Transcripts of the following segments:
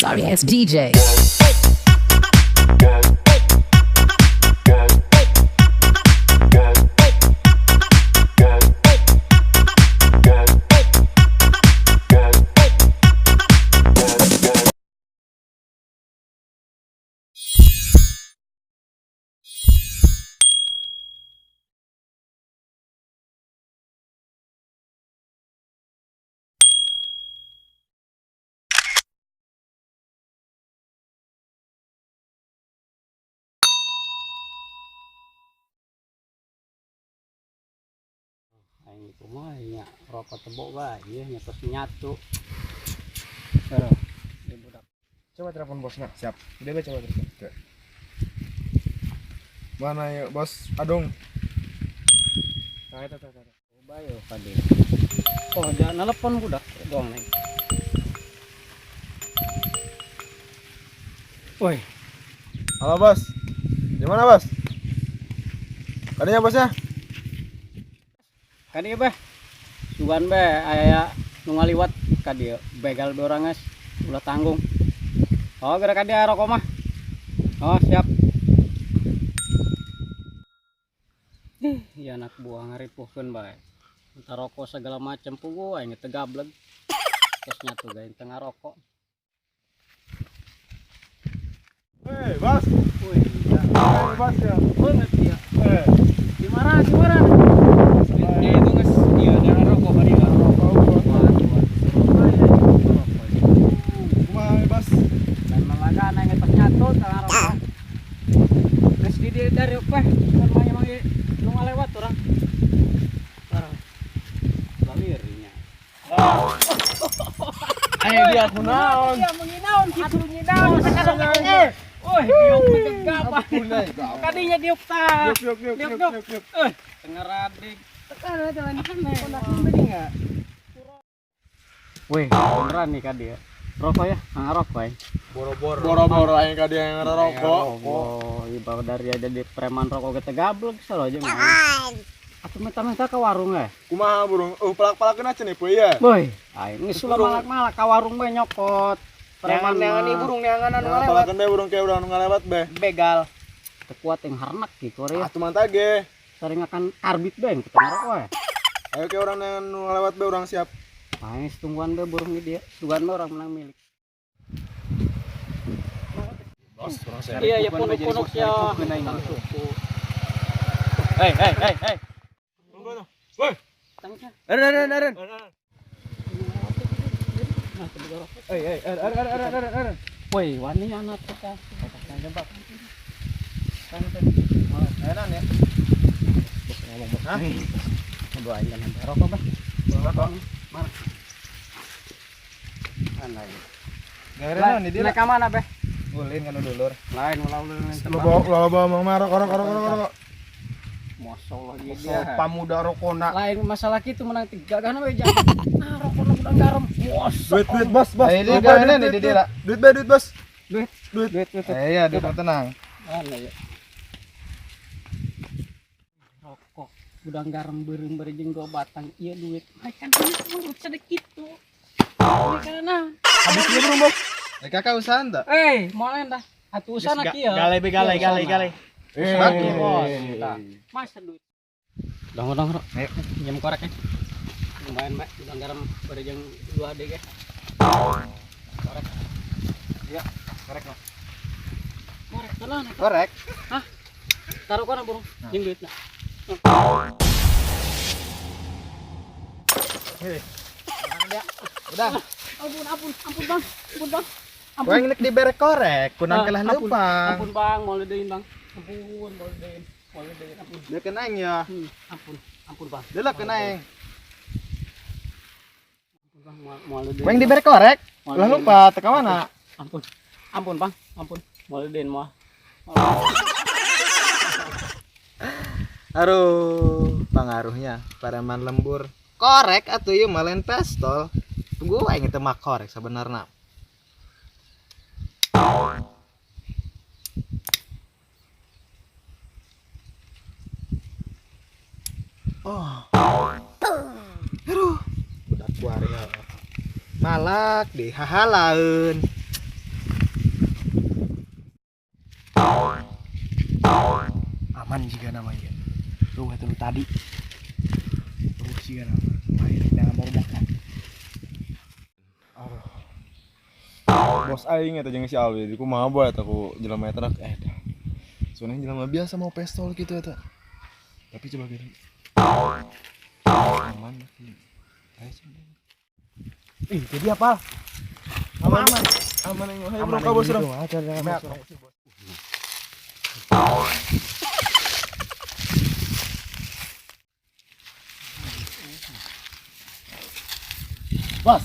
Sorry ass DJ. Aing kumaha nya, rokok tebok bae ieu nya tos nyatu. Pero di budak. Coba telepon bosnya. Siap. Udah, Be, coba telepon. Oke. Mana yuk bos Adung? Nah, itu, itu, itu. Coba yo kade. Oh, jangan nelpon budak dong nih. Woi, Halo bos. Di mana bos? Kadinya bosnya? Ka dieu beh. Sugan beh aya nu ngaliwat ka dieu, begal be urang geus ulah tanggung. Oh, geura ka dieu rokok mah. Oh, siap. Ih, ieu anak buah ngaripuhkeun bae. Entar rokok segala macam puguh aing teu gableg. Terus nyatu gae tengah rokok. Hei bos. Wih, iya. Hei bos ya. Banget ya. Eh, Di mana? Di mana? Dia itu geus ieu jangan rokok ka dieu. Rokok bos. Waduh, waduh. Rokok ya. Kumaha bos? Dan malaga aing tos nyatu tengah rokok. Geus di dieu dari weh, kan mangi-mangi nu ngalewat urang. Urang. Lalirinya. Eh, dia kunaon? Iya, menginaon kitu nginaon sekarang eh. Woi, diuk tegap. Ampun eh. Kadinya diuk tah. Yuk, yuk, yuk, Diuk, yuk, diuk. yuk, yuk. Eh, tengah radik. Tekan jalan aneh. Wih, beneran nih kadi ya. Rokok ya, nggak rokok ya. Boro-boro. Boro-boro aing ka dia yang ngerokok. Oh, ibarat dari aja di preman rokok kita gablek selalu aja mah. Atau minta-minta ke warung ya. Kumaha burung? Pelak-pelakeun aja nih, Boy ya. Boy, aing geus ulah malak-malak ka warung bae nyokot. Preman Neangan nih mah. burung neangan anu ngalewat. Pelakeun be burung kayak urang nu ngalewat be. Begal. Teu kuat yang harnak gitu ya. Atuh mantap ge. Sering akan karbit bae kita ngarokok ya. Ayo ke orang yang nu ngalewat be urang siap. Aing tungguan bae burung ini dia. Tungguan bae orang menang milik. Bos, urang siap. Iya, ya punuk-punuk ya. Hei, hei, hei, hei. Woi. Tangnya. Eren eren eren. Eh, eh, er, er, er, er, er, er. Woi, wani anak kita. Enak ya. Ngomong bos. Hah? Doain kan sampai rokok, Bang. Rokok. Mana? Mana ya? Garenan di dia. Naik ka mana, Beh? Ulin kan dulur. Lain ulah ulin Lo bawa lo bawa mang marok rokok rokok rokok rokok. Masyaallah ieu dia. Pamuda rokona. Lain masalah kitu menang tiga kan we jangan. Nah, rokokna udah garam. Duit duit bos bos. Eh, ini Duit, garenan duit, di duit, dia. Duit be duit bos. Duit, Duit. duit, duit. Eh iya, duit tenang. Mana ya? Rokok udang garam beureum beureum dua batang ieu duit. Ai kan duit sedikit tuh. Ini karena Habis ieu burung bos. Eh kakak usaha enggak? eh mau lain dah. Atuh usana kieu. Gale be gale gale gale. Eh, Bos, tah. Masa duit. Dong dong, Rok. Ayo. Pinjam korek ya. Lumayan, Mbak. Udang garam beureum dua deh ya. Korek. Iya, korek no. Korek tenan. Korek. Hah? Taruh kono burung. Jeung duitna. Udah. Ampun, ampun, ampun, Bang. Ampun, Bang. Ampun. Gua nek dibere korek, kunan Ah, kalah ampun. leumpang. Ampun, Bang, mau ledein, Bang. Ampun, mau ledein. Mau ledein, ampun. Dia kena aing ya. Ampun, ampun, Bang. Dia lah kena aing. Ampun, Bang, mau mau ledein. Gua yang dibere korek. Mau Ulah ledein. lupa teka mana? Ampun. Ampun, Bang. Ampun. Mau ledein mau. Aduh, pengaruhnya preman lembur. Korek atuh ieu mah lain pistol. Tunggu aing teu mah korek sebenarnya. Oh. Aduh, budak kuari ya. Malak di hahalaeun. Siga nama ieu. Tuh eta nu tadi. Tuh siga nama. Main dengan barudak kan. Bos aing eta jeung si Alwi di kumaha bae eta ku jelema eta dah. Soalnya jelema biasa mau pistol gitu eta. Tapi coba gitu. Aman lagi. Ayo coba. Ih, jadi apa? Aman. Aman aing. Hayo bro ka bos urang. Bos.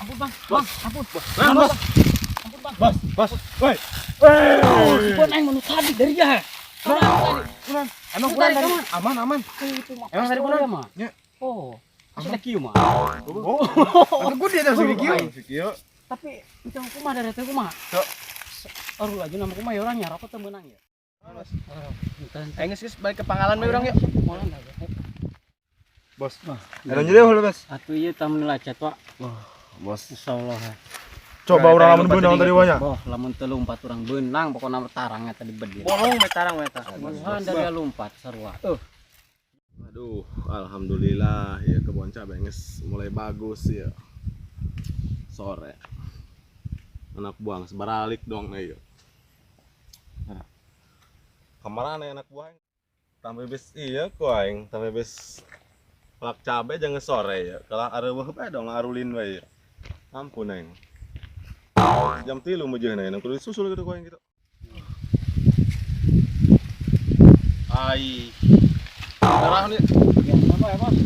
Ampun bang, bang, ampun. Bos. Ampun bang. Bos, bos. Woi. Woi, aing manu tadi dari ya. Kurang. Emang kurang tadi. Aman, aman. Emang tadi kurang mah? Ya. Oh. Asa kieu mah. Oh. Atuh gede teh si kieu. Si kieu. Tapi itu kumaha dari teh kumaha? Sok. Aduh laju nama kumaha ya urang nya rokok teu meunang ya. Aing geus balik ke pangkalan we urang yuk. Moal dah. Bos. Lanjut ya, Bos. Atuh ieu tah meun lacet, Pak. Bos. Insyaallah. Coba urang lamun beunang tadi wanya. Boh, lamun teu lompat urang beunang pokona tarang eta di bedil. Bohong we tarang we eta. Bohong dari lompat sarua. Aduh, alhamdulillah ya kebun cabe geus mulai bagus ya. Sore. Anak buah geus baralik dong na ieu. Nah. Kamarana anak buah tambah bis iya ku aing, tambah bis lak cabe jangan sore ya. Kalah areuweuh bae dong arulin bae ya. Ampun aing. Jam 3 meujeuna aing kudu disusul gitu ku aing gitu. Ai. Darah nih. Ya, apa ya, Bos?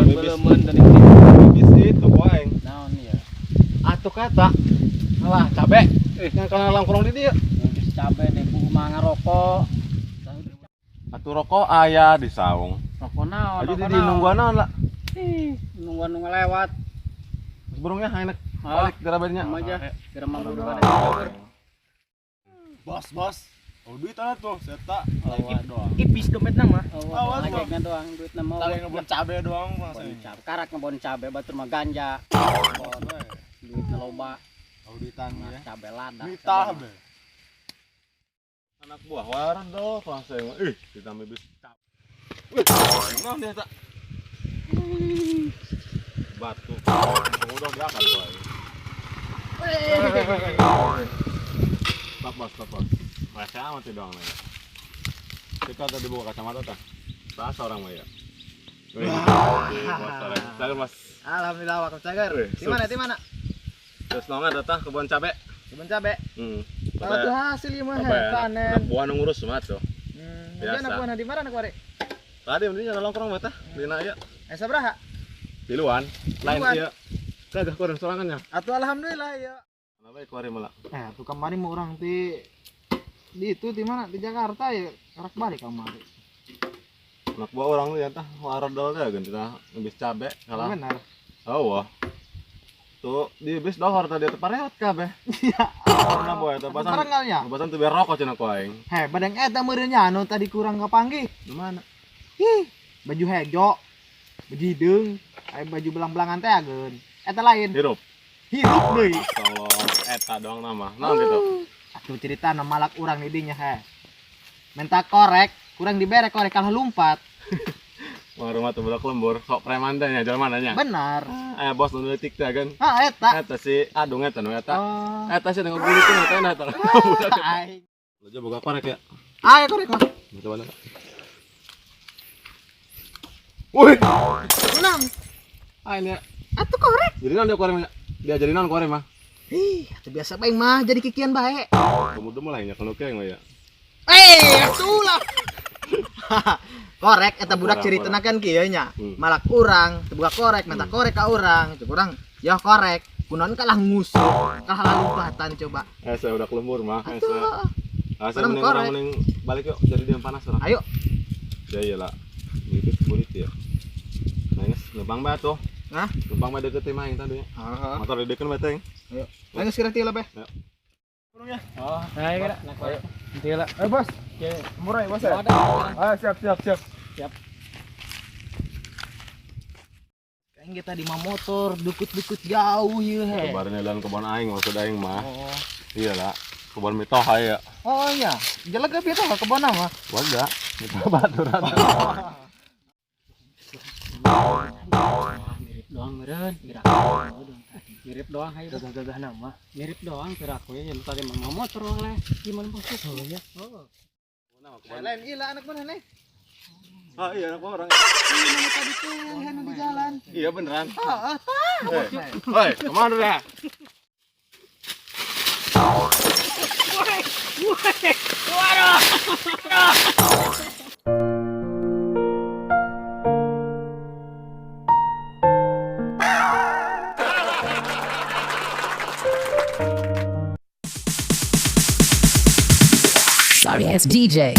Belemen dari bis itu ku aing. Naon ya? Atuh kata. Alah cabe. Yang kana langkrong di dieu. Geus cabe deh bu mah ngarokok. Atuh rokok aya di saung. Rokok naon? Aja di nungguan naon lah. Ih, nungguan nu lewat. Geus burungnya enak. Balik gerabanya. Aja. Geura mah buru. Bos, bos. Oh duit ada tuh, seta. Doang. Ipis dompetna mah. Awas lagekna doang duitna mah. Tadi ngebon cabe doang cabe. Karak ngebon cabe batur mah ganja. Duitna loba. Oh duitan ya. Cabe lada. Mitah be. Anak buah wardo langsung. Ih, ditambah bis. Wih, naon dia tak? Batu. Udah gerakan gua. Stop bos, stop bos. Mereka amat sih doang ya. Kita tadi buka kacamata tah. Bahasa orang mah ya. Wih, bos, mas. Alhamdulillah waktu cagar. Di mana? Di mana? Terus nonga datang kebun cabe. Kebun cabe. Kalau tuh hasil ieu mah panen. Anak buah nu ngurus mah tuh. Biasa. Anak buah di mana anak buah? Tadi mending nongkrong mah tah, dina ieu. Sabaraha? Tiluan. Lain ieu. Kagak kurang sorangannya. Atuh alhamdulillah ya. Kenapa kuari malah? Tuh kemarin mau orang di itu di mana? Di Jakarta ya, karak balik kamari. Anak buah orang tuh ya tah waradol teh geun tah habis cabe kalah. Benar. Oh wah. Tuh di bis dohor tadi teh pareot kabeh. Iya. Karena boy eta basan. Basan teu berokok cenah ku aing. Heh, badang eta meureun nya anu tadi kurang kapanggih. Di mana? Ih, baju hejo, baju hideung, aya baju belang-belangan teh ageun. Eta lain. Hirup. Hirup deui. Insyaallah eta doang nama. Naon gitu. Atuh cerita na malak urang di dinya heh. Minta korek, kurang dibere korek kalah lompat. Wah, rumah tuh budak lembur, sok preman teh nya jelema nya. Benar. Bos nu leutik teh kan. Ah, eta. Eta si Adung eta nu eta. Oh. Eta si dengan bulu teh eta eta. Aing. Lu boga korek ya? Ah, korek mah. Coba mana? Wih. Menang. Ah, ini. Atuh korek. Jadi naon dia korek mah? Dia jadi naon korek mah? Ih, atuh biasa bae mah jadi kikian bae. Kemudian mulai nya kalau keng mah ya. Atuh lah. Korek eta budak ceritana kan kieu nya. Malak urang, teu boga korek, minta korek ka urang, cek urang, ya korek. Kunaon kalah ngusuk, kalah lompatan coba. Saya udah lembur mah. Atuh. Saya mending urang mending balik yuk, jadi dia panas urang. Ayo. Ya iyalah. Itu kulit ya. Nah, geus ngebang bae tuh. Hah? Ngebang bae deket imah aing tadi. Heeh. Motor didekeun bae teh. Ayo. Ayo geus kira tieu lah bae. Burungnya. Oh, ayo kira. Ayo. Tieu lah. Eh, Bos. Murah ya, Bos ya? Ah, siap, siap, siap. Siap. Aing ge tadi mah motor dukut-dukut jauh ieu he. Kabarnya dan kebon aing maksud aing mah. Oh. Iya lah. Kebon mitoha ya. Oh iya, jelek ge itu kebon mah. Warga, mitoha baturan. Mirip doang meureun, piraku doang tadi. Mirip doang hayu. Gagah-gagah nama. Mirip doang piraku ya yang tadi mah motor oleh gimana maksud? Oh iya. Oh. Lain gila anak mana nih? Ah iya anak orang. Iya tadi tuh anu di jalan. Iya beneran. Ah, tah. Woi, kemana dah? Sorry ass DJ.